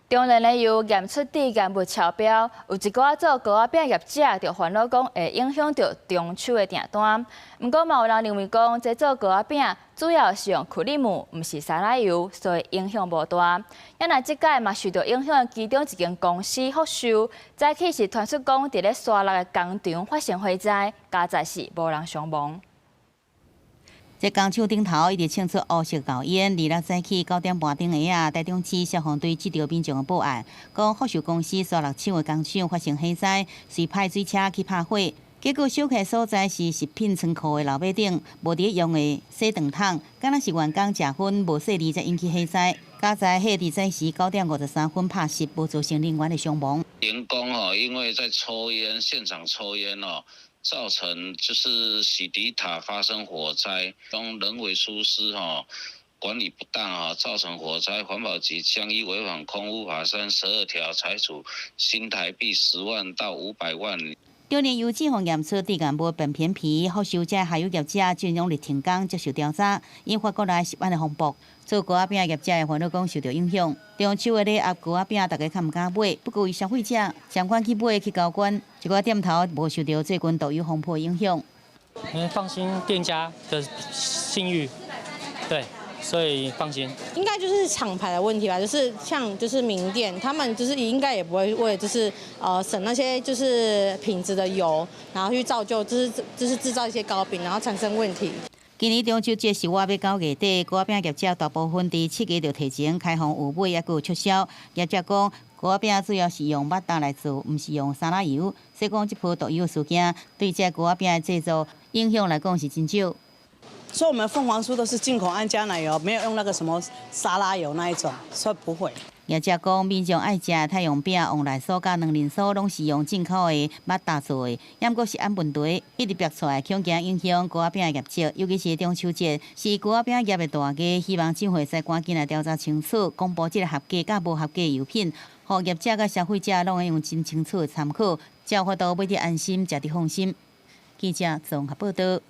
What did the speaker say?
中煉的油驗出致癌物超標，有一寡做糕仔餅業者就煩惱講會影響著中秋的訂單。毋過嘛有人認為講，這做糕仔餅主要是用克里姆，毋是沙拉油，所以影響無大。也若這擺嘛受著影響的其中一間公司福壽，早起是傳出講佇咧沙鹿的工廠發生火災，佳哉是無人傷亡。這工廠頂頭一直衝出烏色厚煙，二六早起9點半鐘下啊，台中市消防隊接著民眾的報案，講福壽公司沙鹿廠的工廠發生火災，隨派水車去拍火，結果燒起所在是食品倉庫的樓尾頂，無佇咧用的洗頓桶，敢若是員工食薰無細膩才引起火災。佳哉火佇早時9點53分拍熄，無造成人員的傷亡。員工吼，因為在抽菸，現場抽菸哦，造成就是洗滌塔發生火災，當人為疏失吼，管理不當啊，造成火災，環保局將依違反空污法32條，裁處新台幣10萬到500萬。中煉油脂予驗出致癌物苯偏鈹，福壽這下游業者進入日停工接受調查，引發國內食安的風暴。做糕仔餅業者的煩惱講受著影響，中秋的禮盒糕仔餅大家較毋敢買，不過有消費者相關去買去交關，一寡店頭無受著最近毒油風波影響。嗯，放心店家的信譽，對，所以放心。應該就是廠牌的問題吧，就是像就是名店，他們就是應該也不會為就是省那些就是品質的油，然後去造就就是製造一些糕餅，然後產生問題。今年中秋節是倚欲到月底，糕仔餅業者大部分佇7月就提前開放預買，抑閣有促銷。業者講，糕仔餅主要是用肉乾來做，毋是用沙拉油。所以講，這波毒油事件對這糕仔餅的製作影響來講是真少。所以，我們鳳凰酥都是進口安佳奶油，沒有用那個什麼沙拉油那一種，所以不會。業者講，民眾愛食太陽餅、旺來酥佮卵仁酥，攏是用進口的肉乾做的，猶過食安問題一直爆出來，恐驚影響糕仔餅的業績，尤其是中秋節是糕仔餅業的大忌，希望政府會使趕緊來調查清楚，公布這个合格佮無合格的油品，予業者佮消費者攏會用真清楚的參考，才有法度買得安心，食得放心。記者綜合報導。